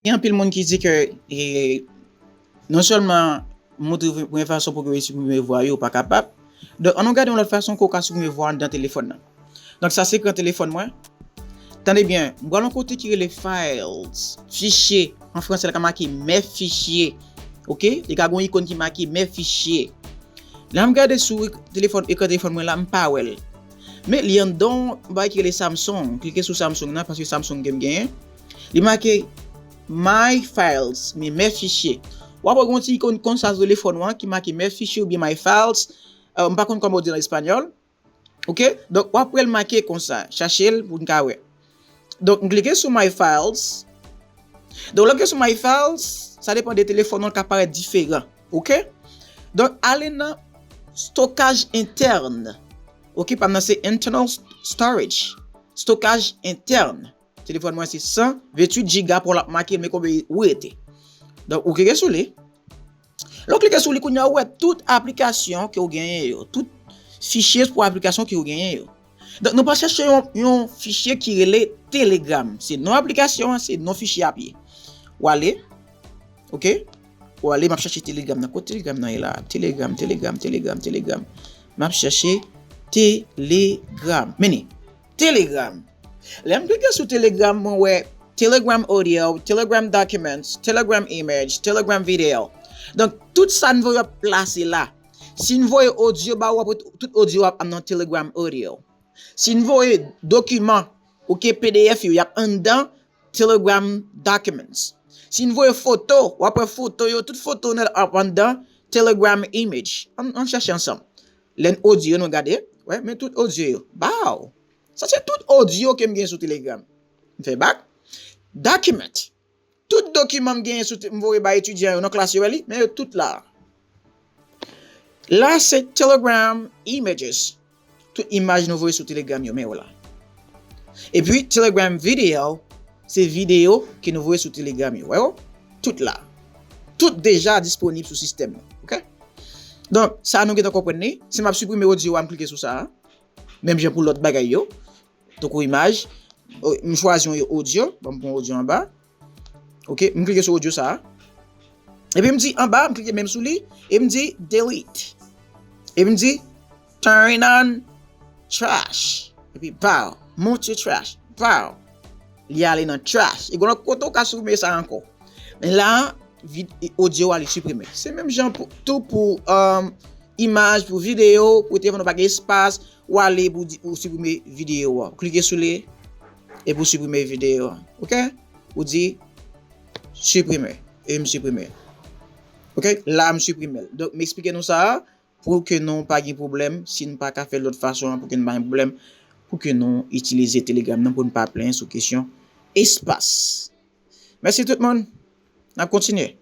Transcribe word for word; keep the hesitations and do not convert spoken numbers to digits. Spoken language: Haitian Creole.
Gen anpil moun ki di ke e, non sèlman montre premye fason pou ke yo siprime vwa yo pa kapab. Donk, ann nou gade yon lòt fason ke w ka siprime vwa anndan telefòn nan. Donk, sa se ekran telefòn mwen. Tande byen, m pral yon kote ki rele Files, fichye. An fransè, l ka make Mes fichiers. Oke? Li ka gen yon ikòn ki make Mes fichiers. Lè m gade sou ek- telefòn, ekran telefòn mwen la, m pa wè l. Men li anndan yon bagay ki rele Samsung. Klike sou Samsung nan, paske Samsung ke m genyen. Li make My Files, men Mes fichiers. W ap wè yon ti ikòn konsa sou telefòn ou an ki make Mes fichiers oubyen My Files. Euh, m pa konn kòman w di l an espanyòl. Oke? Donk, w ap wè l make konsa. Chache l pou n ka wè. Donk, m klike sou My Files. Donk, lè w klike sou My Files, sa depann de telefòn ou, l ka parèt diferan. Oke? Donk, ale nan stokaj entèn. Oke, pa m nan se internal s- storage. Stokaj entèn. Telefòn mwen se san venntuit giga pou l ap make l, men konbyen ou rete. Donk, ou klike sou li. Lè w klike sou li, kounye a ou wè tout aplikasyon ke w genyen yo, tout fichye pou aplikasyon ke w genyen yo. Donk, nou pral chache yon, yon fichye ki rele Telegram. Se non aplikasyon an, se non fichye ap ye. Ou ale, oke? Ou ale, m ap chache Telegram nan. Kot Telegram nan ye la? Telegram, Telegram, Telegram, Telegram. M ap chache Telegram. Men li, Telegram. Lè m klike sou Telegram, mwen wè Telegram audio, Telegram documents, Telegram image, Telegram video. Donk, tout sa n voye ap plase la. Si n voye audio ba ou, w ap wè tout audio ap nan Telegram audio. Si n voye dokiman, oke, P D F yo, y ap anndan Telegram documents. Si n voye foto, w ap wè foto yo, tout foto nou ap anndan Telegram image. Ann, ann chèche ansanm. Lè n audio nou gade, wè, men tout audio yo. Baw! Sa se tout audio ke m gen sou Telegram. M fè back. Document. Tout dokiman m genyen sou te- m voye bay etidyan yo nan klas yo, wè li, men yo tout la. La se Telegram images. Tout imaj nou voye sou Telegram yo, men yo la. Epi Telegram video, se videyo ke nou voye sou Telegram yo, wè yo? Tout la. Tout deja disponib sou sistèm nan, oke? Donk, sa nou gentan konprann li. Si m ap siprime audio a, m klike sou sa a. Menm jan pou lòt bagay yo. Tankou imaj. O, m chwazi yon audio. Ban m pran audio anba. Oke, m klike sou audio sa a. Epi m di anba, m klike menm sou li. E m di delete. Epi m di turn on trash. Epi pow, mute your trash. Pow. Li ale nan trash. E gen lòt kote ou ka siprime sa ankò. Men la, vid- audio a li siprime. Se menm jan pou, tou pou um, imaj, pou videyo, pou telefòn ou pa gen espas, ou ale pou di- ou siprime videyo a. Ou klike sou li, epi ou siprime videyo a. Oke? Ou di siprime. E m siprime. Oke? La, m siprime l. Donk, m eksplike nou sa a pou ke nou pa gen pwoblèm, si n pa ka fè lòt fason an, pou ke n pa gen pwoblèm, pou ke nou itilize Telegram nan, pou n pa plenyen sou kesyon espas. Mèsi tout moun. N ap kontinye.